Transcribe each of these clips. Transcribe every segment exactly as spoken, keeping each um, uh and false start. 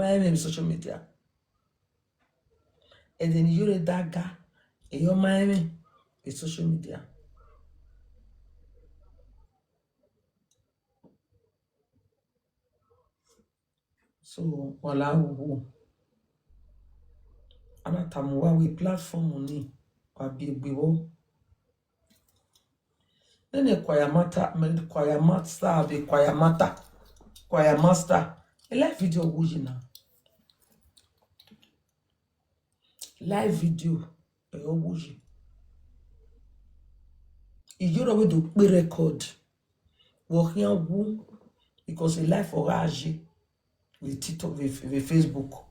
ma rẹn vbe social media. Ẹdẹ ne Iyore da ga, ẹre ọ ma rẹn vbe social media. So, wa la wu wu. A na tama uwa wẹẹ platform nii, wa biẹ egbe vbọ. Nene choir master, choir master, vbe choir master, choir master. E live video wu yi na. Live video, ẹre ọ wu yi. Iyore ọ vbe do kpe record. Vbe ọ khian wu, because e live ọ gha ye vbe TikTok, vbe, vbe Facebook.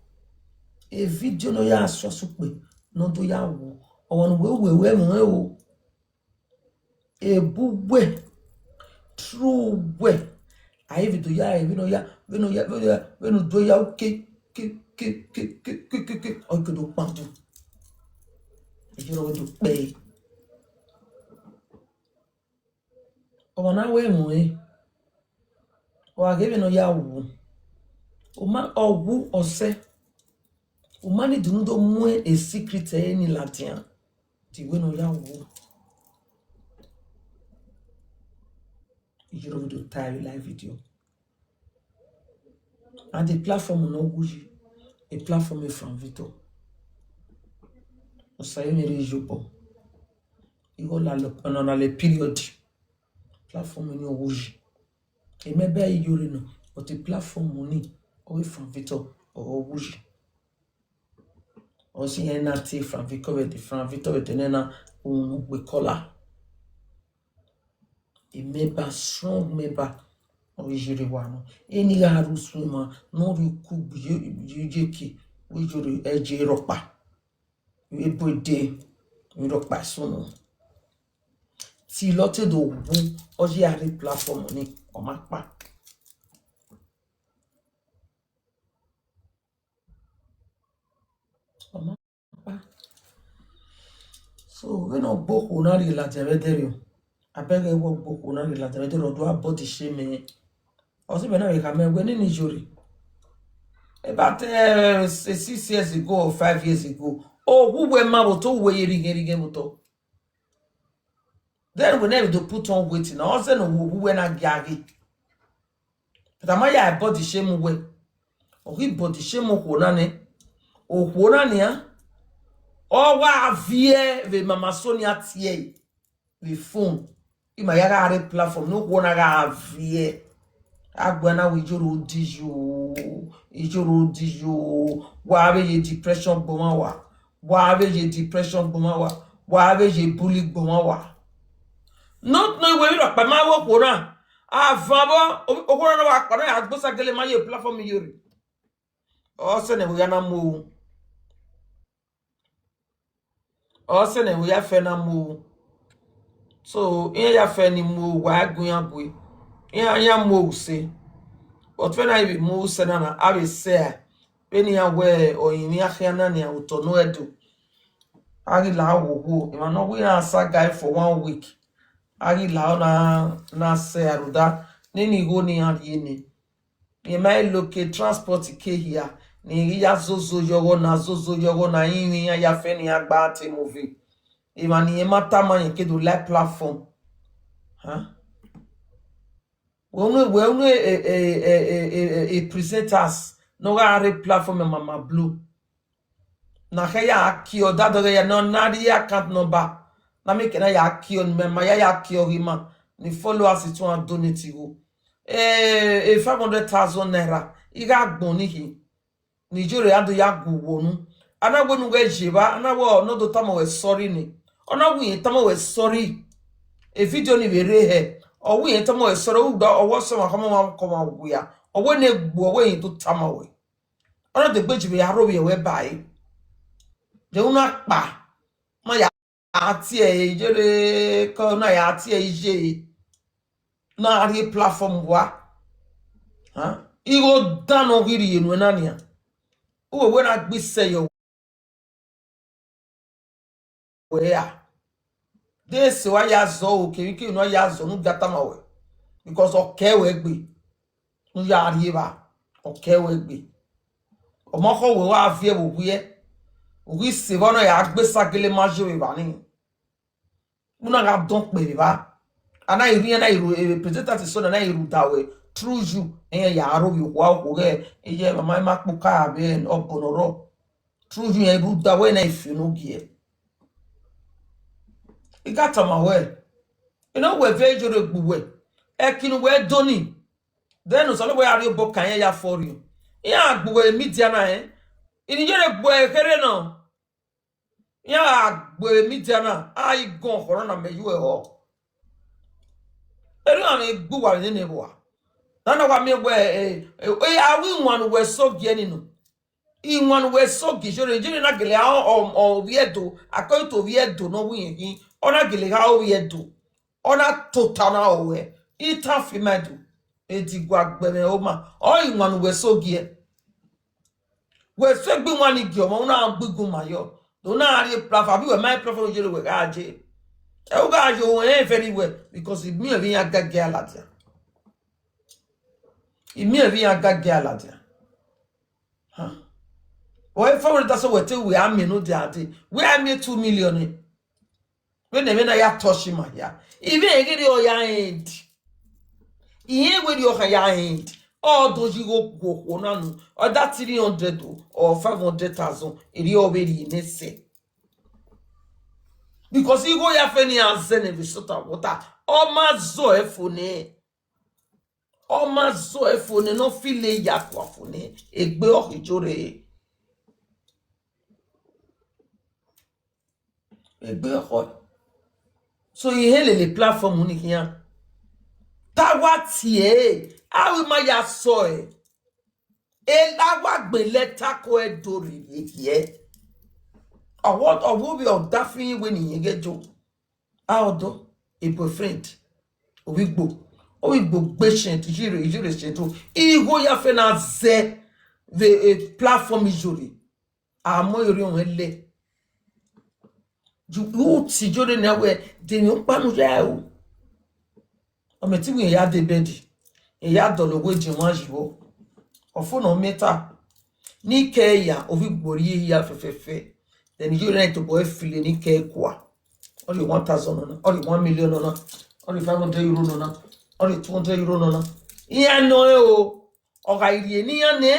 E video ne ọ ya suasu kpe, ne ọ do ya wu. Ọmwa ne uwẹ, uwẹ, uwẹ mwẹ o. Ebu uwẹ, true uwẹ. A i vbe do ya, vbene ọ ya, vbene ọ ya, vbene ọ ya, vbene u do ya, uke, ke, ke, ke, ke, ke, ke, ke, ọ ke do kpadu. Iyore ọ vbe do kpẹe. Ọmwa na wẹ ẹmwẹ ọnrẹn, ọ gha ghe vbene ọ ya wu. Ọ ma, ọ wu, ọ sẹ. U ma need unu do mu e secret ẹre ni ladian, te wẹ ne ọ ya wu. Iyore ọ vbe do ta vbe live video. And the platform ne ọ wu yi, e platform Frank Victor. Osa ye mwẹ rre iyobọ. Igho la lẹ, ọna na lẹ period. Platform ni ọ wu yi. Emẹ bẹ Iyore nọ, but the platform ni ọ Frank Victor ọ wu yi. Ọ si iran na tie Frank Victor vbe, Frank Victor vbe te nena unu gbe kọla. E member, strong member, ọ vbe Iyore wa nọ. Eni gha rre usun emwa ne ọ rhie uku gbe ye, ye, ye ke, vbe Iyore ẹje rhọkpa. Vbe ebo ede, vbe rhọkpa sunu. Till ọ te do wu, ọ ye a rre platform ni, ọ ma kpa. Ọ ma kpa. So, vbene ọ gbe okhuo na rrie ladian vbe ẹdẹrriọ, a bẹghe wẹ ọ gbe okhuo na rrie ladian vbe ẹdẹrriọ, ọ do a body shame ẹre. Ọ si mẹ na vbe khama wẹ nene Iyore. About, eh, six years ago or five years ago, ọ wu uwẹ ma vbe otọ, uwẹ ye rhie ighe rhie ighe vbe otọ. Then we never do put on weight na. Ọ zẹ ne ọ wu uwẹ na gia ghe. But a ma ya body shame uwẹ. Ọ ghi body shame okhuo na nẹ. Okhuo na nian, ọ wa viẹ vbe Mama Sonia tie vbe phone. Ima ya gha rre platform ne okhuo na gha viẹ. Agbọn na wẹ Iyore odiyo, Iyore odiyo, wa vbe ye depression gbọmwa wa, wa vbe ye depression gbọmwa wa, wa vbe ye bully gbọmwa wa. Not no iwe vbe rhọkpa ma vbe okhuo na. Avan vbọ, okhuo na wa kpa na ya gbosa gele ma ye platform Iyore. Ọ sẹ ne wẹ ya na mu ohu. Ọ sẹ ne wẹ ya fẹ na mu ohu. So, iran ya fẹ ni mu ohu, wa gu iran gue. Iran, iran mu ohu sẹ. But vbene a vbe mu ohu sẹ na na, a vbe sẹ a. Vbene iran wẹ ọ rinmwian khian na nian otọ ne Ẹdo. A ghi la wo wo, emwa ne ọ wẹ iran saga for one week. A ghi la na, na sẹ a rhunmwuda nene igho ne iran rhie nẹ. Rẹn ma locate transport ke hia, ne I ghi ya zozo yọghọ na, zozo yọghọ na, rinmwian iran ya fẹ ne iran gba te movie. Emwa ne irẹn ma tama rẹn ke do like platform. Huh? Wẹ unu, wẹ unu e, e, e presenters ne ọ gha rre platform Mama Blue. Na khẹ ya kiọ, dadọ ghẹ ya na, na rhie account number. Na make na ya kiọ, ne ma ya ya kiọ ghi ma, ni followers too a donate igho. Eh, eh, five hundred thousand naira, I gha gbọn ni khin. Ni Iyore a do ya gu uwu unu. A na wẹ ne u ghẹ ye evba, a na wẹ ọ ne ọ do tama wẹ sorry ni. Ọ na wẹ irẹn tama wẹ sorry. E video ni vbe rre hẹ. Ọ wẹ irẹn tama wẹ sorry, u gba, ọ wẹ ọ sẹ ọmwa khama ọmwa kọ ọmwa wia. Ọ wẹ ne gbu, ọ wẹ irẹn do tama wẹ. Ọ na degbe ji vbe ya rhovbiẹ wẹ ba ẹre. Rẹn u na kpa. Ma ya tie ẹre, Iyore kọ na ya tie ẹre iye. Na rhie platform wa. Huh? Igho dan ne ọ ghi rhie nuẹn na nian. Uwẹ wẹ na gbe isẹ yọ wẹ ra. De ese wa ya zọ o, kevbe kevbe ne ọ ya zọ, ne u gia tama wẹ. Because ọ kẹ wẹ gbe. Ne u ya rhie evba, ọ kẹ wẹ gbe. Ọmọkhọ wẹ wa viẹ vbe owiẹ, u ghi sevba nọ ya gbe sagele ma ye vbe evba ni. U na gha dọn kpe vbe evba. A na i rri, a na i ru, eh, presenter te so na, na i rhunmwuda wẹ, through you, iran ya aro vbe okhuo, okhuo ghẹ, iye mama ima kpokara vbe ọbọ ne ọ rrọọ. Through you, iran rhunmwuda wẹ na i fi unu giẹ. I ka tama wẹ, I na wẹ vẹ Iyore gbe uwẹ, ẹki ne uwẹ do ni, then Osanobua ya rhie obọ kan iran ya fọrhiọn. Iran gbe uwẹ media na rẹn, I ni Iyore gbe uwẹ kherhe nọ. Iran gha gbe media na, a i gọn khọrọ na mẹ ye uẹ họ. Erriọ mwẹ gbe uwa vbe nene vbua. Na na wa miẹn wẹ, eh, eh, eh, a wẹ iwan ne uwẹ so gie ni nọ. Iwan ne uwẹ so gie Iyore, Iyore na gele a ọ, ọ, ọ vbiẹ do, according to vbiẹ do ne ọ wẹ irẹn khin, ọ na gele gha ro vbiẹ do. Ọ na tota na ro wẹ, itan fi ima do. Edigua gbẹmwẹ oma, ọ iwan ne uwẹ so gie. Wẹ so egbe iwan ni gie ọmọ, u na gbe igun ma yọ. Do na rhie platform, abi wẹ ma platform Iyore wẹ gha je. Ẹ u gha yo ẹn very well, because I miẹn vbe iran gẹgẹ a ladian. I miẹn vbe iran gẹgẹ a ladian. Huh. Wẹ four hundred thousand wẹ te wẹ a miẹn ne odẹ a dee. Wẹ a miẹn two million ni. Vbene ẹmwẹ na ya touch ima hia. Ivbi ẹghẹ rriọ ya end. Irẹn wẹ rriọ khan ya end. Ọ do yi igho gu okhuo na nu. Ọ da three hundred o, or five hundred thousand. Erriọ vbe rhie nẹ sẹ. Because igho ya fẹ ne iran zẹ ne vbe sota wọta. Ọ ma zọ ẹ fo nẹ. Ọ ma zọ ẹ fo nẹ, ne ọ file ya kua fo nẹ, egbe ọ khe Iyore. Egbe ọ khọ. So, I he lele platform ni khian. Ta wa tie, a ru ima ya sọ ẹ. E la wa gbe lẹta ko ẹdo rhie ye. Ọ wo, ọ wo vbe ọdafẹn wẹ ne irẹn ghẹ jo. A ọdọ, a boyfriend, ovbi igbo, ovbi igbo gbe sẹn, Iyore, Iyore sẹn do. Igho ya fẹ na zẹ vbe, eh, platform Iyore. A mu Iyore ọnrẹn lẹ. Ju, u ti Iyore na wẹ, de emwi ọkpa ne u ya ru. Ọ mẹ te wẹ ya de bed, ya dọlọ wẹ je wan yi vbọ. Ọ fo ne ọ miẹn ta. Ne I kẹ ya, ovbi igbo rhie hia fẹfẹfẹ. Then Iyore na tobọ ẹre file ne I kẹ kua. Ọ rhie one thousand nọ na, ọ rhie one million nọ na, ọ rhie five hundred euro nọ na, ọ rhie two hundred euro nọ na. Iran nọ ẹre o, ọ gha rhie ne iran nẹ,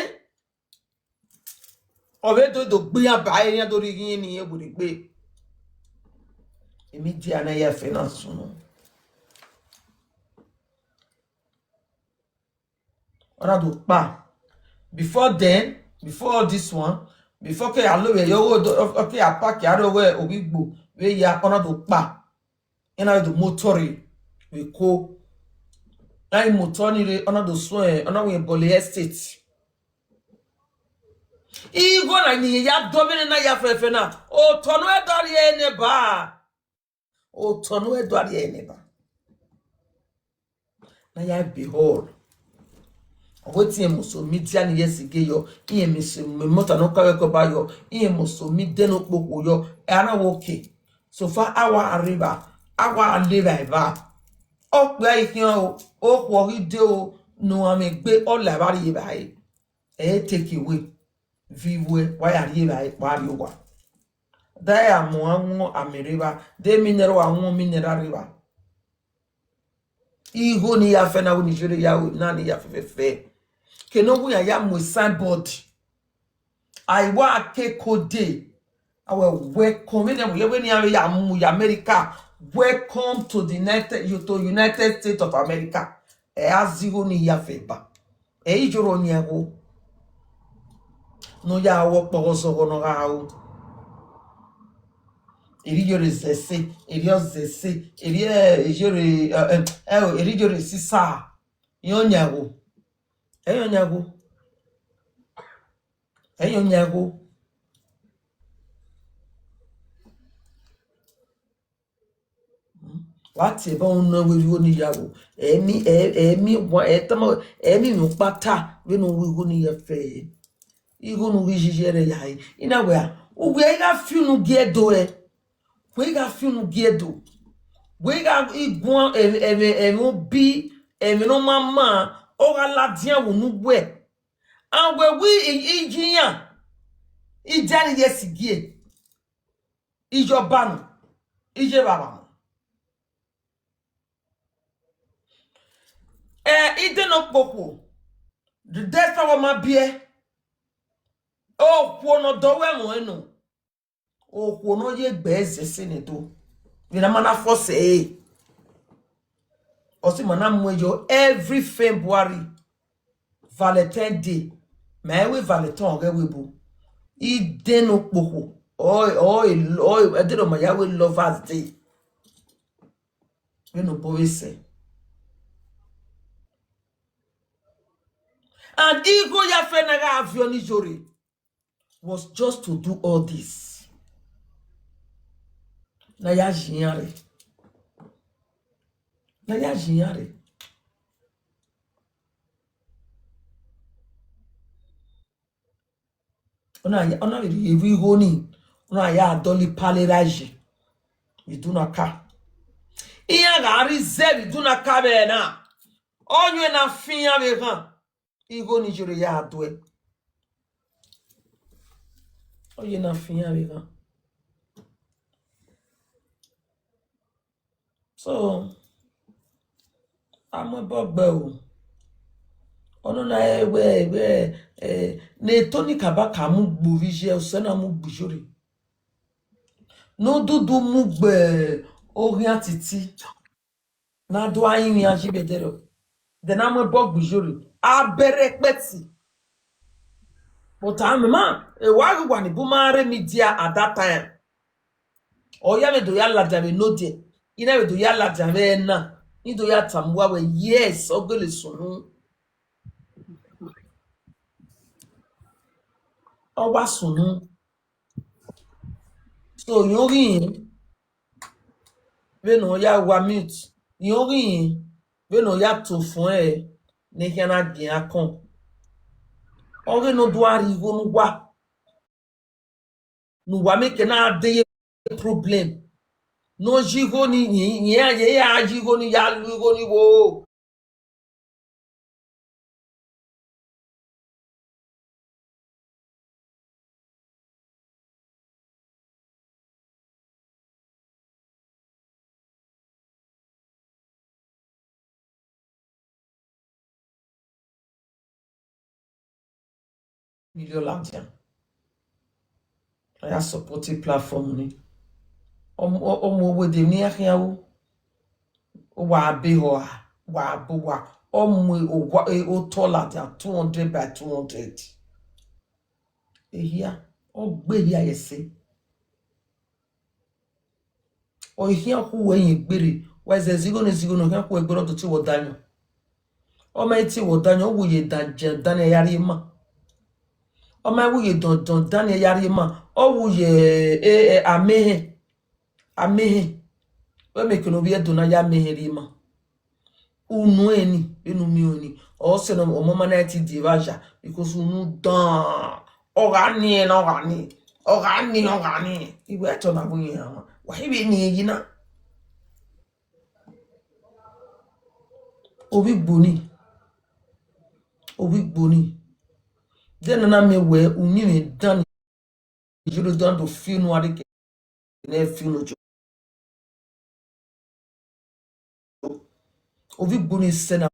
ọ vbe do do gbe iran ba ẹre, iran do rhie ighi ne iran werriegbe. Media na ya fẹ na sunu. Ọ na do kpa. Before then, before all this one, before ke ya lo vbe yo, ọ ke ya park ya rre ovbi igbo vbe ya, ọ na do kpa. Iran na do motor rre vbe Eko. Na i motor ni rre, ọ na do suẹn, ọ na wẹ Bọle Estate. Igho na ni ya do vbene na ya fẹfẹ na. Otọ ne u do rhie ne ba. Otọ ne u do rhie ne ba. Na ya be hall. Ọ wẹ te irẹn mu so media ni ye sige yọ, irẹn mu so mota ne ọ ka vbe ẹkọ ba yọ, irẹn mu so mi de ne okpokhuo yọ, ẹ a na wẹ okay. So far, a wa rre evba, a wa le evba eva. Okpia i khian o, okhuo ghi de o, ne uwa mwẹ egbe, ọ la evba rrie evbare. Ẹ i take away, viọ uwẹ, wa ya rrie evbare, wa rrie owa. Da ya mu a wọn amẹ rre evba, de mineral wa wọn mineral rre evba. Igho ne I ya fẹ na, wẹ ne Iyore ya ru na ne I ya fẹfẹfẹ. Ke ne ọ wu iran ya mu signboard. A i wa ke Eko dee. A wẹ welcome. Vbene wẹ, vbene iran vbe ya mu ya America. Welcome to the United, you to United States of America. Ẹ a zẹ igho ne I ya fẹ ba. Ẹ i Iyore ọniẹngho. Ne ọ ya ru ọkpọghọ zọghọ ne ọ gha ru. Erriọ Iyore zẹ ẹse, erriọ zẹ ẹse, erriọ Iyore, ẹ, ẹ, ẹ, erriọ Iyore sisa. Iran ọniẹngho. Ẹ i ọniẹngho. Ẹ i ọniẹngho. Wa tie ebe ọnrẹn wẹ vbe igho ne I ya ru. Ẹ i miẹn, ẹ, ẹ i miẹn wa, ẹ i tama, ẹ i miẹn emwi ọkpa ta vbene u ru igho ne I ya fẹ. Igho ne u ghi yiyi ẹre ya re. I na wẹ a, u wẹ i gha fi unu gie do ẹ. Wẹ i gha fi unu gie do. Wẹ i gha i guan ẹmwẹ, ẹmwẹ, ẹmwẹ obi, ẹmwẹ ne ọ ma ma, ọ gha ladian vbe unu wẹ. And wẹ wẹ iye iran, idian iye sigie, iye ọba nọ, iye evbavba nọ. Ẹ, I de ne okpokhuo, de ẹsẹ wẹ ma biẹ, okhuo ne ọ dọ ruẹ ẹmwẹ nọ, okhuo ne ọ ye gbe ẹzẹ ẹse ne do, vbe ne a ma na force ẹre. Ọ sẹ ma na mu ẹre yọ every February, Valentine Day, ma ẹ wẹ Valentine ọghe ẹvbo ebo, I de ne okpokhuo, ọ, ọ, ọ, ẹdẹrẹ ma ya wẹ Lovers Day. Vbene obọ vbe sẹ. And igho ya fẹ na gha viọ ni yore was just to do all this. Na ya yi iran rre. Na ya yi iran rre. Ọ na ya, ọ na vbe rhie vbe igho ni, ọ na ya dọlọ ipale ra yi vbe idunaka. Iran gha rre izẹ vbe idunaka vbe na, ọ yẹn na fian vbe ghan, igho ni yore ya duẹ. Ọ ye na fian vbe ghan. So, a mu ẹbọ gbe o. Ọnọna ẹ wẹ, wẹ, ẹ, ne Tony Kabaka mu gbe ovbi iye, ọsẹ na mu gbe iyore. Ne Odudu mu gbe oghian titi. Na do a rinmwian yi vbe ẹdẹrẹ. Then a mu ẹbọ gbe iyore. A bẹrẹ ẹkpẹti. But a mẹ ma, e wa ghi wa ni bu ma rre media at that time. Ọ ya vbe do ya ladian vbe nodiẹ, I na vbe do ya ladian vbe ẹna, I do ya tama uwa wẹ, yes, ọ gele sunu. Ọ wa sunu. So, irẹn ghi rẹn, vbene ọ ya wa mute, irẹn ghi rẹn, vbene ọ ya to fun ẹre, ne khian na gie iran kọn. Ọ ghe ne ọ do a rhie igho ne uwa. Ne uwa mieke na de ye problem. Ne ọ yi igho ni, rẹn, rẹn, rẹn ya yi igho ni, ya lu igho ni wo. Million ladian. A ya support platform ni. Ọ mu, ọ, ọ mu owode ne iran khian ru. Wa be ho a, wa bo wa. Ọ mu owa, e, otọ ladian two hundred by two hundred. Ehia, ọ gbe ehia ye ẹse. Ọ i khian khu wẹ yin egbere, wa zẹ zigho ne zigho ne ọ khian khu egbere, ọ do tie wẹ ọdayọn. Ọ ma i tie wẹ ọdayọn, ọ wu ye dan, dan ya rhie ima. Ọ ma wu ye dan, dan ya rhie ima. Ọ wu ye, e, e, amehẹn. Amehẹn. Wẹ mieke ne ovbi Ẹdo na ya amehẹn rhie ima. Unu ẹni, vbene u miẹn ọnii, ọ sẹ ne ọmọ ma na ti die evba ya, because unu dan, ọ gha niẹn na, ọ gha niẹn, ọ gha niẹn, ọ gha niẹn. I wẹ ẹtọ na vbe yin ama, wa i vbe niẹn yi na. Ovbi Igboni, ovbi Igboni. De ne a na miẹn wẹ uyinmwẹ dan ni, iyoro dan do fi unu a rre ke ne fi unu jo. Ovbi Igboni sẹ na.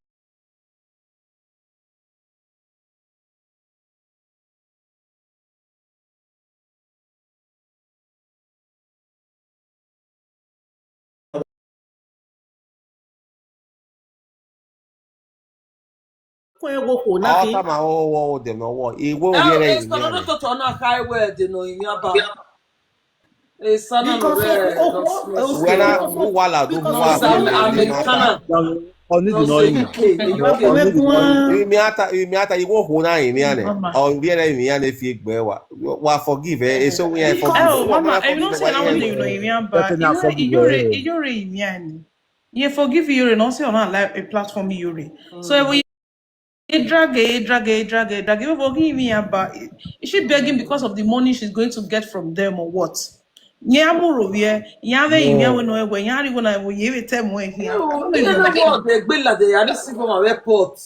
Kue wo kho na ọ khin. Tama ọ wọ ọ dẹ nọ wọ iwe ovbi ẹre. Ẹ, ẹ, yin sọnọ ne ọtọtọ na kha ẹwẹ ẹdẹ nọ yin yan ba. Esa na no rẹ nonsense. Wẹ na mu wa la do mu wa. Because Americana. Ọ ni di nọ yin. Imi ata, imi ata, iwe okhuo na yin nia nẹ. Ọ vbi ẹre yin nia nẹ fi egbe wa. Wa forgive, eh, eso we forgive. Oh, mama, you know say na one day you know yin ba. Iyore, iyore yin nia ni. Ye forgive iyore, no say on a platform iyore. So we He drag it, he drag it, he drag it, he drag it. Even forgive me, but is she begging because of the money she's going to get from them or what? Yeah, I'm over here. Yeah, they, yeah, we know where. Yeah, you gonna, we, you tell me here. I don't even know. They gbé la, they are not even on airport.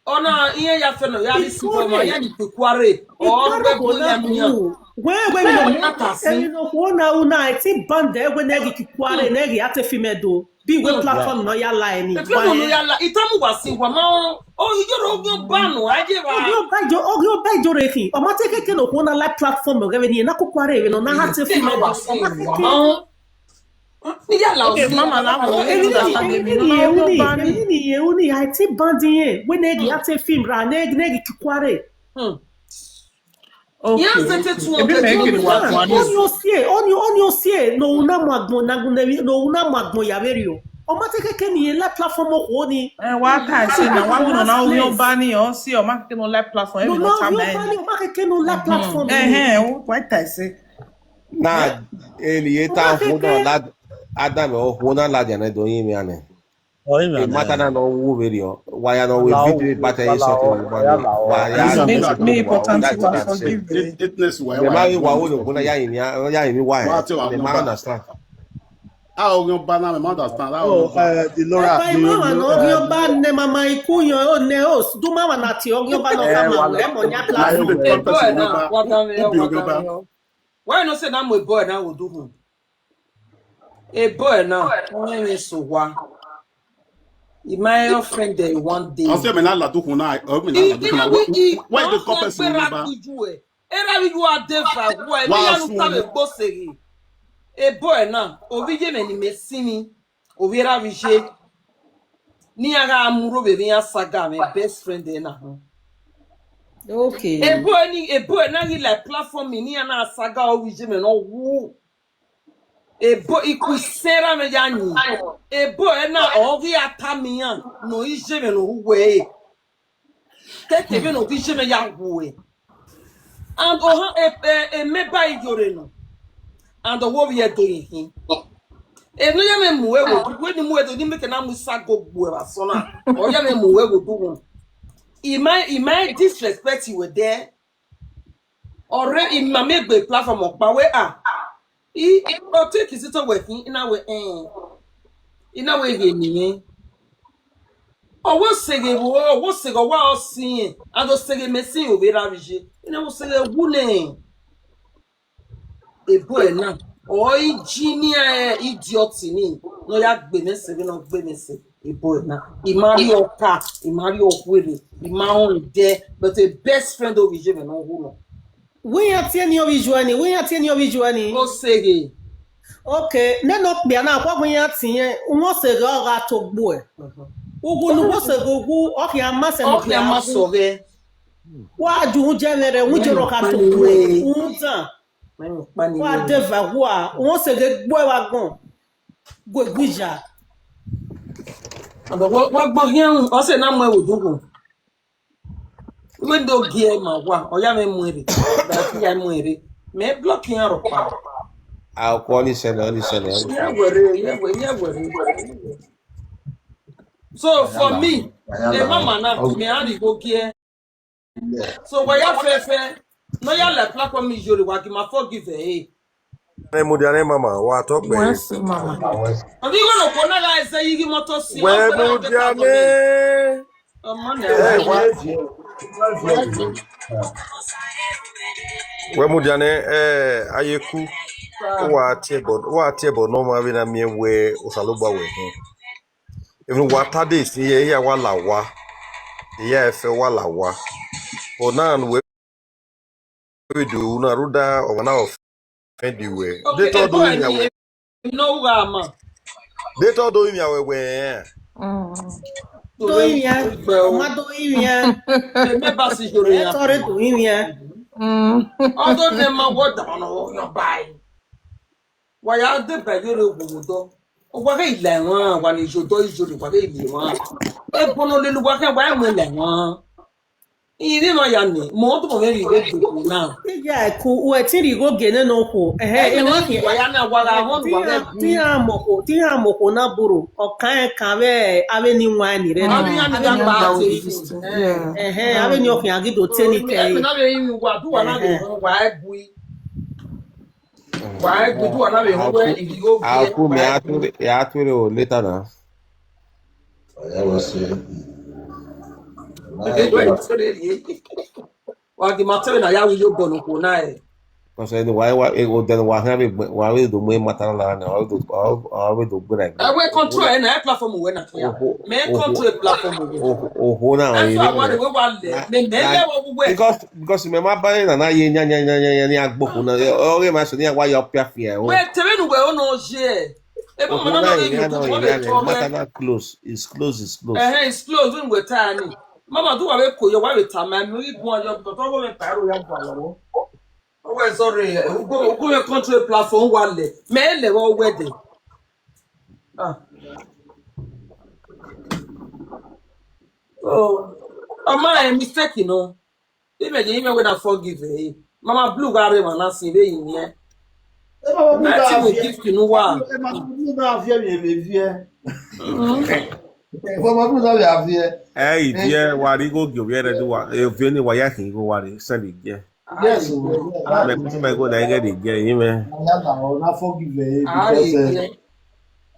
Ọna irẹn ya fẹ nọ ya rhie isi bọ ma, ya ni kekuare. Ọ Ikuare gbe khuo na ya mu yan. Wẹ wẹ ni Ẹ na ta si. Emwi ne okhuo na ru na, ẹtin band ẹwẹ ne ẹghi Ikuare ne ẹghi a te film Ẹdo. Bi wẹ platform nọ ya la ẹni. Platform nọ ya la, itamu wa si wa ma o. O yoro ogio ba nọ, a je wa. Ogio ba jo, ogio ba jo re khin. Ọ ma te keke ne okhuo na la platform ọghe vbe ni, na Ikuare vbe nọ, na ha te film Ẹdo. Ọ ma keke. Iye ala Okay, osi. Mama, na wo. Emwi ni, emwi ni, emwi ni, emwi ni, emwi ni, a te band irẹn, wẹ ne ẹghi a te film ra, ne ẹghi, ne ẹghi Ikuare. Hmm. Okay. Iran sete two hundred. Ebi mẹ ke wa tuan ni. Ọni osie, ọni, ọni osie, ne u na mu agbọn na gun ne, ne u na mu agbọn ya vberriọ. Ọ ma te keke ne irẹn la platform okhuo ni. Eh, wa ta ẹse na, wa wẹ nọ na, u yọ ba ni, ọ si, ọ ma keke ne u la platform, emwi ne ọ ta mẹ. Ọ ma keke ne u la platform ni. Ẹhẹn, wa ta ẹse. Na, eli eta okhuo na la, Adam, okhuo na ladian ne do yin mwẹ ane. Ọ yin mwẹ ane. Mata na nọ wu vberriọ, wa ya nọ wẹ video ba ta ye sọtọ wa ya. Me, me important to forgive. Mẹ ma ghi wa wo ne okhuo na ya yin, ya yin wa. Mẹ ma understand. A oghian ọba na, mẹ ma understand. A oghian ọba. Eh, the Lord, Ọba ima wa nọ oghian ọba ne mama iku yan o ne o, du ma wa na tie oghian ọba nọ ka ma wẹ mọ yan class. Ebo ẹ na, wa da mwẹ, wa da mwẹ. Why you no say na mu ebo ẹ na wo du hun? Ebo ẹ na, ọnrẹn mwẹ so wa. I ma your friend there one day. Ọ sẹ mẹ na la du hun na, ọ mẹ na la du hun na. Why you dey call person number? Era vbe yu a de va wẹ, wa ya nu ta vbe gbo seghe. Ebo ẹ na, ovbi ye mẹ ni mẹ sinmi, ovbi era vbe ye. Ne iran gha mu rro vbe emwi iran saga mwẹ best friend ẹ na họn. Okay. Ebo ẹ ni, ebo ẹ na ghi la platform ni iran na saga ovbi ye mẹ ne ọ wu. Ebo iku isẹn ra mwẹ ya yin. Ebo ẹ na ọ ghi a ta miẹn iran ne ọ i ye mwẹ ne ọ ru wẹ ẹre. Kẹkẹ vbene ọ ghi ye mwẹ ya wu ẹre. And ohan, e, e, emẹ ba iyore nọ. And ọ wo vbiẹ do yin khin. Emwi ne ọ ya mwẹ mu ẹre wo, wẹ ne mu ẹre do, ne imẹ ke na mu isago gbe uẹ vbe asọn na. Ọ ya mwẹ mu ẹre wo du wọn. I ma, I ma disrespect you there. Ọre ima miẹn egbe platform ọkpa wẹ a. I, ọ te kisi to wẹ khin, I na wẹ, eh. I na wẹ ghe ni mwẹ. Ọ wo seghe vbo, ọ wo seghe ọwa ọ si rẹn, and ọ seghe mẹ si rẹn ovbi era vbe ye. I na wo seghe wu nẹ. Ebo ẹ na, ọ i ji ni, eh, idiot ni, ne ọ ya gbe mẹ sẹ vbene ọ gbe mẹ sẹ. Ebo ẹ na, I ma rri ọka, I ma rri ọkhuerre, I ma rẹn ẹdẹ, but a best friend ovbi ye mwẹ ne ọ wu nọ. Wẹ iran tie ni ovbi ye uẹ ni, wẹ iran tie ni ovbi ye uẹ ni. Ọ seghe. Okay, nene okpia na, ọkhuẹ wẹ iran tie, uwẹ ọ seghe ọ gha to gbe uẹ. Ughulu uwẹ ọ seghe ughulu, ọ khian ma sẹ ne ọ khian ma sẹ ọghẹ. Wa ju uhunmwu ye mwẹ rẹ, uhunmwu ye rọ kha to gbe uẹ, uhunmwu dan. Wa de va wa, uwẹ ọ seghe gbe uẹ vbe agbọn. Gue gu iya. Wa, wa gbọ khian, ọ sẹ na mu ẹvbo dughu. Wẹ do gie ma wa, ọ ya mwẹ mu ẹre, but I ya mu ẹre. Mẹ block iran rhọkpa. A kọ ni sẹlẹ, ni sẹlẹ. Ye wẹrẹ, ye wẹrẹ, ye wẹrẹ. So for me, e mama na, mẹ a rhie igho gie. So wa ya fẹfẹ, ne ọ ya la platform Iyore, wa gi ma forgive ẹre. Ẹ mudia ne mama, wa tọ gbe. Wẹ sẹ mama. Ọni igho ne okhuo na gha ẹzẹ yi ghi mọto si, wẹ mudia ne. Ọmọ nẹ. Ẹ, wa. Wẹ mudia ne, ẹ, Ayeku. Wa tie ẹbọ, wa tie ẹbọ ne ọmwa vbe na miẹn wẹ Osanobua wẹ hin. Even wa ta de, iye, iye wa la wa. Iye ẹfe wa la wa. But now, we, we do, na rhuda, ọmwa na offend wẹ. Okay, de tọ do ebo yin ẹni, wẹ. No, wa ma. De tọ do yin wẹ, wẹ. Mm. Do yin, ọ ma do yin. Eme ba si joro ya. Tọ re do yin. Mm. Although dem ma wọ da no, no bai. Wa ya deba Iyore wo odọ. Wa ghe la ẹmwẹ, wa ni ye odọ Iyore, wa ghe la ẹmwẹ. Ebo ne ọ lele uwa khian, wa mu la ẹmwẹ. Ivbi ma ya nẹ, mẹ ọ tobọ mwẹ rhie igho gie na. Iya ku, u ẹ ti rhie igho gie nene okhuo. Ẹhẹn, ẹmwẹ wa ya na, wa gha họn, wa gha bu. Te iran mọ okhuo, te iran mọ okhuo na buro. Ọ kan ẹn kan vbe avbe ni wan ni rre na. Avbe iran ni da gba te. Ẹhẹn, avbe ni ọ khian ghi do te ni kẹ. Ẹmwẹ na vbe rinmwian uwa, du wa na vbe họn, wa ẹ bui. Wa ẹ gbe, du wa na vbe họn wẹ igho gie. Aku me, a tu, a tu re o later na. Ọya wẹ sẹ. Wa ghi ma te vbe na ya ru iyobọ ne okhuo na, eh. Because then wa, wa, eh, then wa khian vbe gbe, wa vbe do mu emata na na, wa vbe do, wa, wa vbe do gbe na. Ẹ wẹ control ẹ na, ẹ platform wẹ na khian. Mẹ control platform wẹ. Okhuo na. Ẹ so wa de wẹ wa lẹ, mẹ, mẹ lẹ wẹ wẹ. Because, because mẹ ma ba na na ye nia, nia, nia, nia, nia, nia gboko na. Ọ ghe ma so nia wa ya ọpia fian. Wẹ te vbene uwẹ ọ nọ ye. Ebe ọmọ na nọ vbe YouTube, ọ vbe tọ mwẹ. Matter na close. It's close, it's close. Ẹhẹn, it's close, vbene uwẹ ta ni. Mama, do wa vbe ko yọ, wa vbe ta ma, mi ghi guan yọ, because ọ vbe ta ro ya guan lọghọ. Ọ wẹ sorry, ugo, ugo vbe control platform wa lẹ. Mẹ lẹ vbe ọ wẹ dẹ. Ah. Oh, ọ ma ẹ mistake nọ. Imẹ ye imẹ wẹ na forgive ẹ. Mama Blue gha rre emwa na sin vbe yin. Mama Blue na viẹ. Gift ne uwa. Mama Blue na viẹ vbe vbe viẹ. Mama Blue na vbe viẹ. Ẹ i viẹ, wa rhie igho gie ovbi ẹre do wa. Ovbi ne wa ya khin igho wa rhie send gie. Yes o. Mẹ, mẹ igho na i ghẹ de gie imẹ. Ya na, ọ na forgive ẹ, because, eh,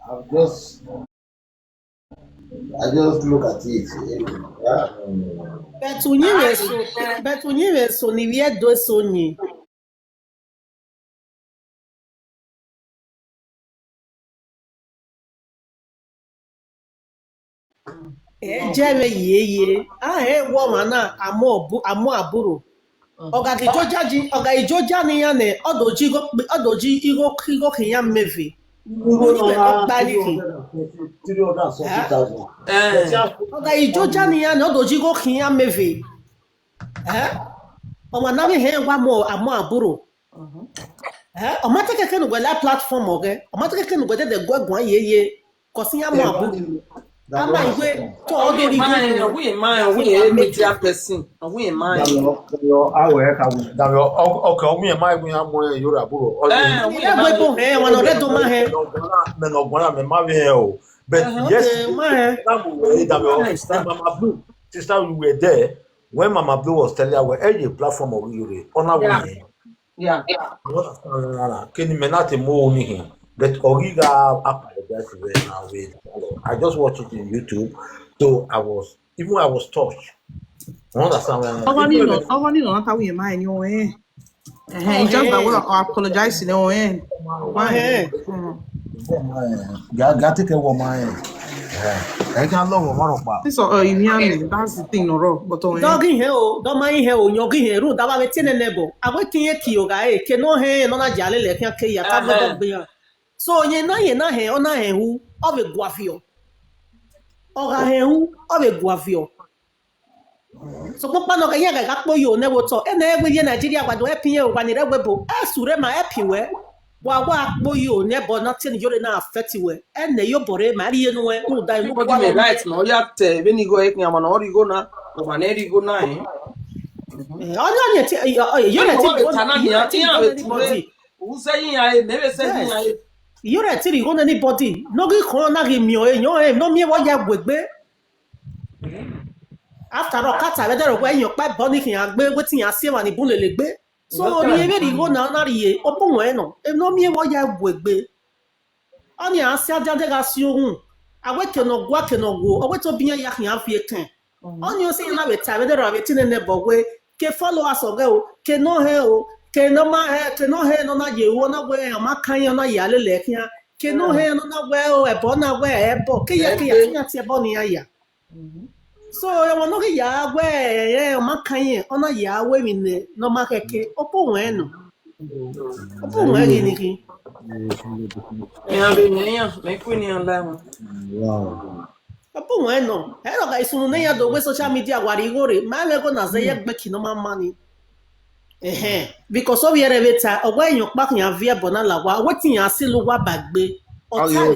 I just I just look at it. Eh, ah, no, no, no, no. But uyinmwẹ eso, but uyinmwẹ eso ni vbiẹ do eso yin. Ẹ jẹ vbe ye ye, a hẹ wọ ọmwa na, amọ ọbu-, amọ aburro. Ọ gha ghi joja ji, ọ gha ghi joja ne iran nẹ, ọ do ji igho kpe-, ọ do ji igho, igho khian mẹ ve. Uyinmwẹ ne ọ gba ẹre khin. Three hundred and forty thousand. Eh. Ọ gha ghi joja ne iran nẹ, ọ do ji igho khian mẹ ve. Eh? Ọmwa na vbe hẹn wa mu amọ aburro. Eh? Ọ ma te keke ne uwẹ la platform ọghẹ. Ọ ma te keke ne uwẹ dẹdẹ gu ẹ guan ye ye. Cause iran mu aburro. A ma iwe, to ọ do ri iwe. Ọ wi ma, ọ wi media person. Ọ wi ma. Dami ọ, ọ, a wẹ ka wẹ. Dami ọ, ọ, okay, ọ wi ma iwe ya mu ẹ yo ra aburro. Ọ wi. Eh, ọ wi ma. Ẹ gbe ko hẹ, wa nọ rẹ do ma hẹ. Mẹ nọ guan na, mẹ ma vbe hẹ o. But yes, okay, ma hẹ. Dami ọ, Mama Blue, sister, you were there when Mama Blue was telling her, "Well, ẹ ye platform of Iyore, ọ na wẹ." Yeah. You understand? Keni mẹ na te mu ni hin. But Ogiga apologize to her now. I just watched it in YouTube, so I was, even I was touched. You understand? Ọgọ ni nọ, ọgọ ni nọ, na ta wi ma ni o, eh. Eh, he just that, well, I apologize to them, eh. Why? Eh. Mm. Ga, ga take care of my, eh. Eh, I can love my rock. This, uh, you hear me? That's the thing, no, bro. But, uh, dọghe hẹ o, dọ ma hẹ o, yọghe hẹ, rhunmwuda avbe te nene ẹbọ. Avbe te irẹn ki ogha re, ke nọ hẹ, nọ na ya lele khian ke ya, ka vbe dọgbe iran. So, ye na, ye na hẹ, ọ na hẹ hu, ọ vbe gua viọ. Ọ gha hẹ hu, ọ vbe gua viọ. Sokpan ọkpa nọ, iran gha gha kpo yo ne ẹvbo otọ. Ẹnẹ wẹ ye Nigeria wa do help iran, wa ni rre ẹvbo ebo. Ẹ sure ma help wẹ. Wa wa kpo yo ne ẹbọ na te ne Iyore na affect wẹ. Ẹnẹ yo bọrẹ ma rhie nuẹn, rhunmwuda inu. Everybody may right na, ọ ya te vbene igho ẹre khian, ọmwa ne ọ rhie igho na, ọmwa ne rhie igho na, eh. Eh, ọ na ni te, eh, eh, Iyore te ta na khian, iran vbe ture. Uze iran e, mẹ vbe se iran e. Iyore te rhie igho ne anybody. Ne ọ ghi khọn na ghi miẹn ọre, yọn e, ne ọ miẹn vbe ọ ya gu egbe. After all, ka ta vbe ẹdẹrẹ wẹ, iyẹn ọkpa ẹbọ ni khian gbe, wẹ te iran si emwa ni bun lele egbe. So, ọ rhie vberriọ igho na, ọ na rhie, ọ bu wẹn nọ, emwi ne ọ miẹn vbe ọ ya gu egbe. Ọnii a si adian de gha si uhunmwu, a wẹ ke ne ọ gua, ke ne ọ wo, ọ wẹ te obi iran ya khian viọ ekẹn. Ọnii ọ sẹ iran na vbe ta vbe ẹdẹrẹ vbe te nene ẹbọ wẹ, ke followers ọghẹ o, ke ne ọ hẹn o, ke ne ọ ma hẹn, ke ne ọ hẹn ne ọ na ye ru, ọ na wẹ ọ ma kan iran, ọ na ya lele khian, ke ne ọ hẹn ne ọ na wẹ o, ẹbọ na wẹ ẹbọ, ke ya, ke ya, ke iran tie ẹbọ ne iran ya. So, ọmwa ne ọ ghi ya wẹ, ẹ, ọ ma kan iran, ọ na ya wẹ emwi ne, ne ọ ma khẹke, ọ bu wẹn nọ. Ọ bu wẹn ghi ni khin. Iran vbe miẹn iran, mẹ ku ne iran la ẹmwẹ. Ọ bu wẹn nọ. Ẹ i re ọ gha sunu ne iran do wẹ social media wa rhie igho rre, ma mwẹ igho na zẹ ye egbe eki ne ọ ma ma ni. Ẹhẹn, because ovbi ẹre vbe ta, ọ wẹ iyẹn ọkpa khian viọ ẹbọ na la owa, ọ wẹ te iran silo owa ba egbe. Ọ ta.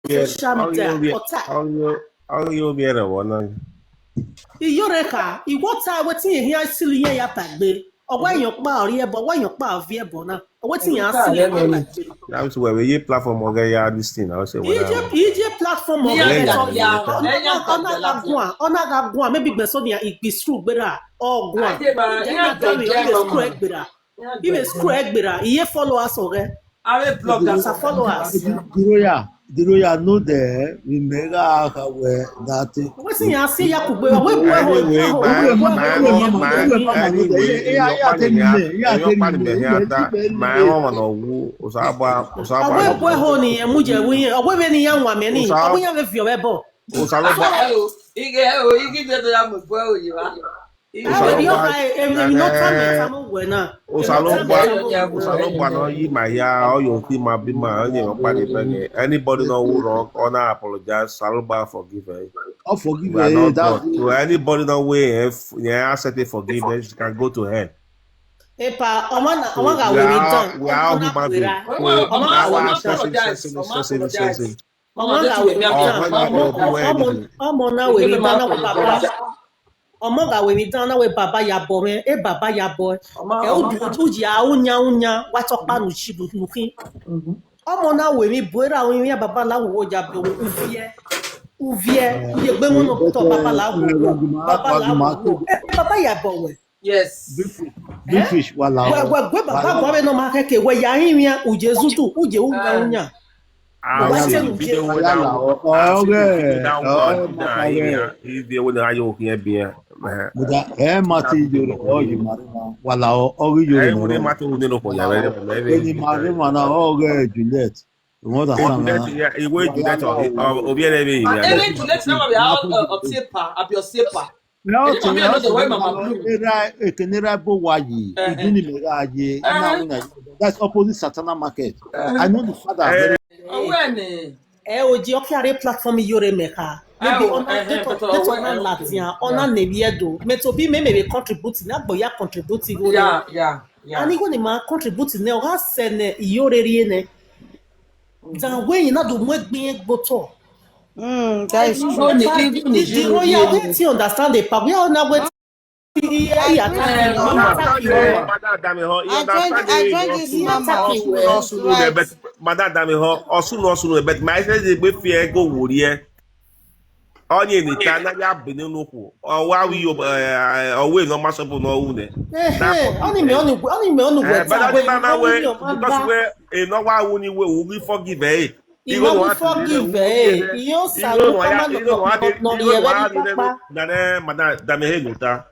Social media, ọ ta. Ọ ghi ovbi ẹre vbọ na. Iyore kha, I wẹ ọ ta wẹ te iran khian silo iran ya ba egbe. Ọ wẹ iyẹn ọkpa ọ rhie ẹbọ, ọ wẹ iyẹn ọkpa ọ viọ ẹbọ na. Ọ wẹ te iran silo iran ya ba egbe. That means wẹ vbe ye platform ọghẹ ya this thing, I say, well, I je, I je platform ọghẹ. Ọ na gha guan, ọ na gha guan, maybe gbẹn so nian, I gbe scroll gberra, ọ guan. Iran da vbe, I vbe scroll gberra. I vbe scroll gberra, I ye followers ọghẹ. Avbe bloggers, followers. Diroya, Diroya, no dẹ vbe mẹ gha kha wẹ that. Wẹ si yan si ya kugbe, wẹ bu ẹho, bu ẹho, bu ẹho. Ma ẹmwẹ ọmọ ne ọ wu, Osanobua, Osanobua. Wẹ bu ẹho ni emu ye wu iye, ọ wẹ vbene iran wan mẹ ni, ọ wẹ iran vbe viọ vbe ẹbọ. Osanobua. Ighe ẹho, ighe iye do ya mu bu ẹho ye evba. Avbe erriọ kha emwi ne ọ tama, tama wẹ na. Osanobua, Osanobua ne ọ yi ima hia, ọ ye okhuo ima bu ima, ọ ye emwi ọkpa ni bẹghe. Anybody ne ọ wu wrong, ọ na apologize, Osanobua forgive ẹre. Ọ forgive We are ẹre, not that's God. So anybody ne ọ wu ẹre, ẹf- ne accept forgiveness, you can go to hell. Epa, ọmọ na, ọmọ gha We wẹ ni are, dan, we are all ọmọ na human wẹ being. ra. Ọmọ, ọmọ, Ọmọ gha ọmọ wẹ na ni dan, apologize, ọmọ apologize. ọmọ gha wẹ ni dan, ọmọ, ọmọ, ọmọ na wẹ ni dan na wẹ baba. Ọmọ gha wẹ ni dan na wẹ baba ya bọ mwẹ, e baba ya bọ. Ẹ u du, u ji a u yan u yan, wa tọ kpa nu shi nu khin. Ọmọ na wẹ ni bu erha u yan baba la wo ya bọ, u viẹ, u viẹ, u ye gbe mu no tọ baba la wo, baba la wo. Ẹ, baba ya bọ wẹ. Yes. Big fish, big fish, wa la. Wẹ, wẹ, wẹ baba gua vbe nọ ma kẹkẹ, wẹ ya rinmwian, u ye zudu, u ye u yan u yan. I see the video when I, I see the video when I, I, I, I, I, Muda, ẹ ma te yore ọ yi ma rre ma, wa la ọ, ọ ghi yore Ẹ nọ were rọ. ma te ru ne nokhuo ya vbe Eni ma rre ma na, ọ ghe Juliet. You understand na? Iwe Juliet, ovbi ẹre vbe Ene Juliet na wa vbe a ọtiepa, abi ọsiepa. Ẹ ọ te, ọ te ra, ekene ra ebo wa yi, idu ni mẹ gha ye, ina wina. That's opposite Satana market. I know the father very Ọwẹ ni. Ẹ o ji ọ kia rre platform iyore mẹ kha. Maybe Ẹo, ọna ẹhẹn, deto but deto ọwẹ, na ẹo, ladian, ọna ne vbiẹ do. Mẹ to bi mẹ mẹ vbe contribute ne agbọ ya contribute igho rẹ. Ya, ya, ya. Ani igho ni ma contribute nẹ, ọ gha sẹ ne iyore rrie nẹ. Dan wẹ yin na do mu egbe irẹn gbe otọ. Mm, that is true. Igho ni, igho ni Di ro ya we ti understand the pa. We are na we ti ya ya ta. Madam Damiho, you I joined, understand I the joined this mama. Ọsunu, Ọsunu, but Madam Damiho, Ọsunu, Ọsunu, but my friend dey gbe fi ego worry. Ọni ni ta na ya bene nokhuo. Ọ wa wi yo, ọ we no ma sọpọ ne ọ wu nẹ. Ehe, ọni mẹ ọni ọni mẹ ọni wẹ But ta I wẹ don't know where, ọni ọma because gba. Where e no wa wu ni we, we forgive ẹ. Igho wa forgive ẹ, igho sa ló ká má nọ nọ rí ẹ vẹ ní pápá. Nane Madam Damihe nota.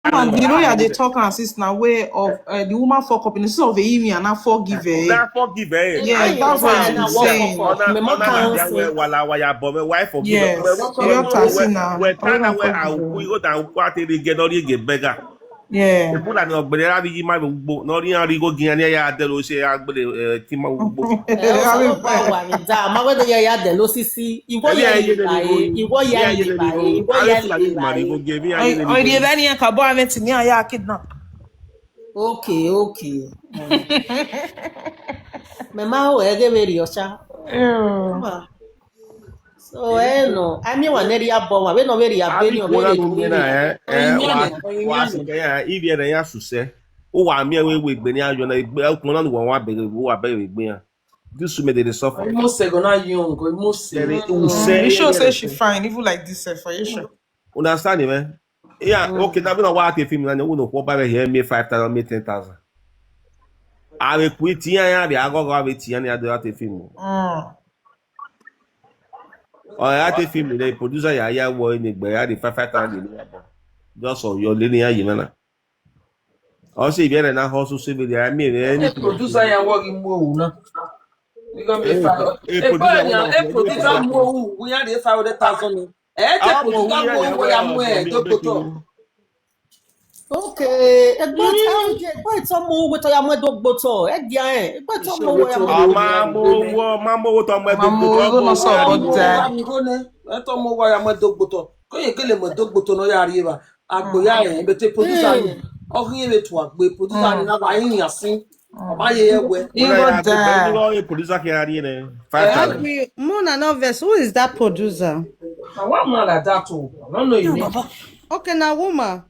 And the lawyer dey talk am since na way of uh, the woman fuck up in the sense of a woman and forgive her. Na forgive ẹ. Yeah, that's what I'm saying. Mẹ ma kan se. Wala waya bọ mẹ why forgive. Yes, you don't see now. Wẹ ta na wẹ a ku igho da ku ate de gẹ nọ ri ege bẹga. Yeah. Ebula ni ọgbẹrẹ ra bi yi ma vbe ugbo nọ ri an ri igho gian ni ya dẹ lo se a gbele ti ma ugbo. Ẹ ọ sọ ló bá wà mí dá, má wẹ́dẹ̀ yẹ ya dẹ̀ ló sí sí, ìwọ yẹ ilé báyé, ìwọ yẹ ilé báyé, ìwọ yẹ ilé báyé. Ọ ri ẹbẹ ni ẹn ka bọ avẹ tì ní àyà kidnap. Okay, okay. Mẹ ma ho ẹgẹ vbe rri ọcha. So ẹ nọ, a miẹn wa ne rhia bọ wa, vbene ọ vbe rhia be ni ọ vbe rhe. Ivie rẹ ya suse, u wa miẹn wẹ wegbe ni a yọ na, ukpọn na ne uwa wa bẹghe, u wa bẹghe vbe egbe iran. This women dey dey suffer. Imose gonna young, Imose. Use. You sure say she fine, even like this sef, are you sure? Understand me? Yeah, okay, now we don't want to film now. We don't want to buy here me five thousand, me ten thousand. I will quit here, yeah, the agogo I will tia ni adu ati film. Mm. Ọ ya te film the producer ya ya wo ni gbe ya the five thousand ni abo. Just so your lady ya yi nana. Ọ sẹ ivie rẹ na hustle sẹ vbe ya mi rẹ ni. Producer ya wo gi mu owu na. Because me fa. E producer ya, e producer mu owu, we ya the five hundred thousand. E te producer mu owu ya mu e do koto. Okay, egbe ta oje, egbe ta ọmọ owo tọ ya mu ẹdọ gbotọ, ẹ dia ẹ, egbe ta ọmọ owo ya mu. Ma mu owo, ma mu owo tọ mu ẹdọ gbotọ. Ọmọ owo no sọ bọ da. Ẹ tọ ọmọ owo ya mu ẹdọ gbotọ. Ko ye kele mu ẹdọ gbotọ no ya rri evba. Agbo ya ẹ, but the producer ni. Ọ ghi vbe tu agbe, producer ni na wa hin ya sin. Ọba ye ẹwẹ. Igho da. Igho producer kẹ rri nẹ. Five thousand. Mona no vex, who is that producer? Na wa mu like that o. I don't know your name. Okay, na woman.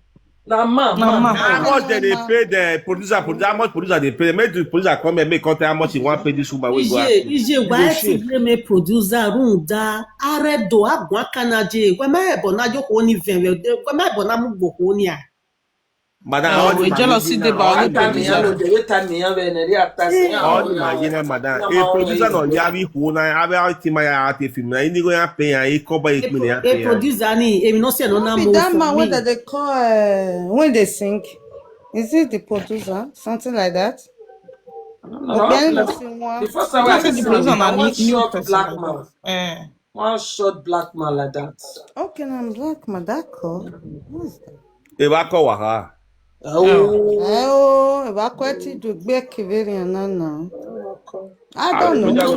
Na man, Na man. man. How much dem dey pay the producer? Producer, how much producer dey pay? Make the producer come and make contact how much he wan pay this woman wey go ask. Ije, ije, why ti blame producer run da? Arẹ do agun akana je. Wẹ ma ẹbọ na yo khuo ni vẹn vẹ. Wẹ ma ẹbọ na mu gbo khuo ni a. Madam, all the jealousy dey about the producer. All the Nigerian madam. A producer no ya bi khuo na, avbe a ti ma ya te film na, ini go ya pay ya, e cover e pay ya. A producer ni, emi no see no na move. That man wey dem dey call, uh, when they sing, is it the producer? Something like that. The first time I see the producer na one short black man. Eh. One short black man like that. Okay, na black man, that call. Who is that? Evba kọ wa kha. Oh. Eh, oh, evba kọ ti do gbe keverian na na. I don't know.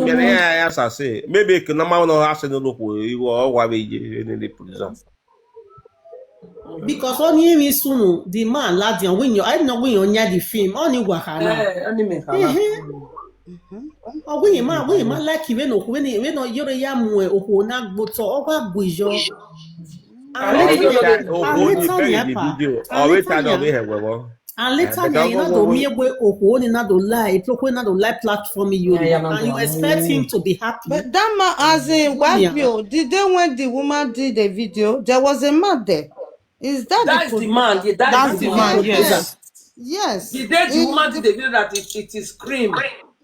Maybe ke na ma no ha se no lo ko, iwo wa be ye in the prison. Because ọni emwi sunu, the man ladian, winyo, I know winyo nya the film, ọni wa kha na. Eh, ọni me kha na. Ọ winyo ma, winyo ma like vbene okhuo, vbene, vbene ọ yore ya mu okhuo na gbe otọ, ọ gha gu iyọ. And later, and later, and later, na do miẹn wẹ okhuo ni na do la, e okhuo na do la platform you, and you expect him to be happy. But that man, as in, why you, the day when the woman did the video, there was a man there. Is that the man? Yeah, that's the man, yes. Yes. The day the woman did the video that it, it is scream.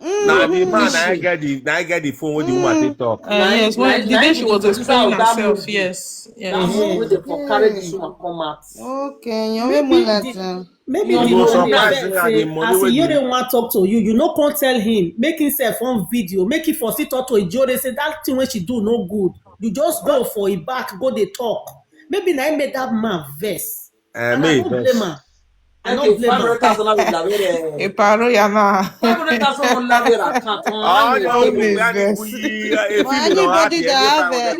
Na the man, na get the, na get the phone when the woman take talk. Uh, yes, when the day she was explaining herself, yes, yes. That one wey dey for carry this woman come out. Okay, you mean like that. Maybe the money, as he hear they want talk to you, you no come tell him, make himself on video, make him for sit talk to Ijore, say that thing when she do no good. You just go for a back, go dey talk. Maybe na him make that man vex. And I don't blame her. I don't blame her. Iparo ya na. Anybody that have, eh,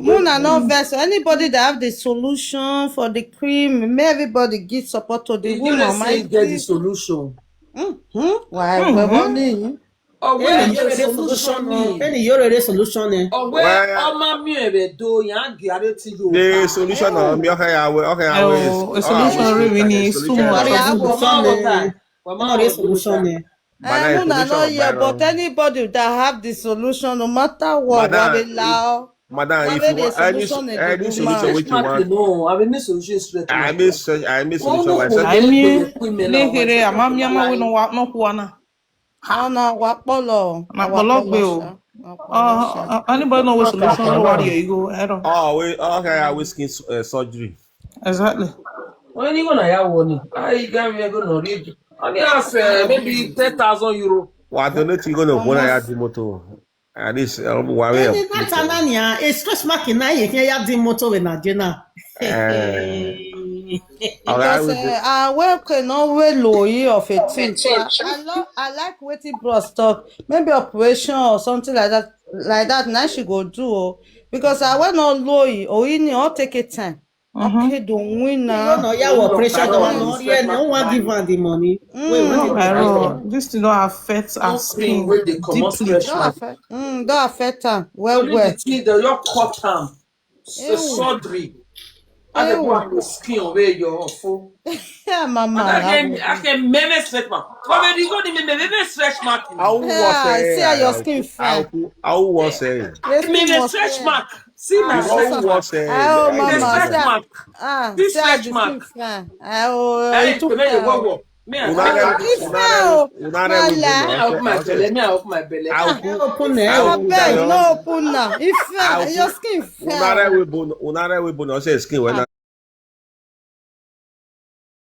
Muna no vex. Anybody that have the solution for the cream, may everybody give support to the woman. Might get the solution. Mm-hmm. Why? Why money? Ọwẹ eni yore re solution ni. Eni yore re solution ni. Ọwẹ ọma miẹn vbe do, yan gie aro ti yo. The solution na, mi ọkha ya we, ọkha ya we. Oh, a solution really ni, solution. Ọma re solution ni. But anybody that have the solution, no matter what, wa be lao. Madam, if you want any solution, which you want, no, I will need solution straight away. I may solution. I may, ne here, ama mi ama we no wa, no kuana. Ọ na wa kpọlọ. Na kpọlọ gbe o. Anybody know what solution? No worry, you go. I don't. Oh, we, okay, I will skin surgery. Exactly. Only one I have one. I got me go no read. Only ask, uh, maybe ten thousand euro. Wa donate, you go no one I have the motor. At least, uh, wa we. Eni na ta na nia, e stretch mark na ye ke ya di motor we na je na. Eh. Because, uh, I work no we lo yi of a thing. So I, I love, I like wetin bros talk. Maybe operation or something like that. Like that, now she go do o. Because I went on low, or in all take a time. Okay, don't win now. No, no, yeah, operation, no one, no, yeah, no one give her the money. Wait, wait, this thing don't affect her skin deeply. Don't affect, mm, don't affect her. Well, well. The thing, they just cut am. Surgery. And they go and the skin away your full. Yeah, mama. I can, I can meme stretch mark. But when you go the meme, meme stretch mark. How was, see how your skin fine. How was it? Meme stretch mark. See my stretch mark. Oh, mama. This stretch mark. Oh, it took time. Una rẹ we bone. Me, I open my belly. Me, I open my belly. I open now. Abeg, no open now. If your skin fine. Una rẹ we bone. Una rẹ we bone. I say skin well.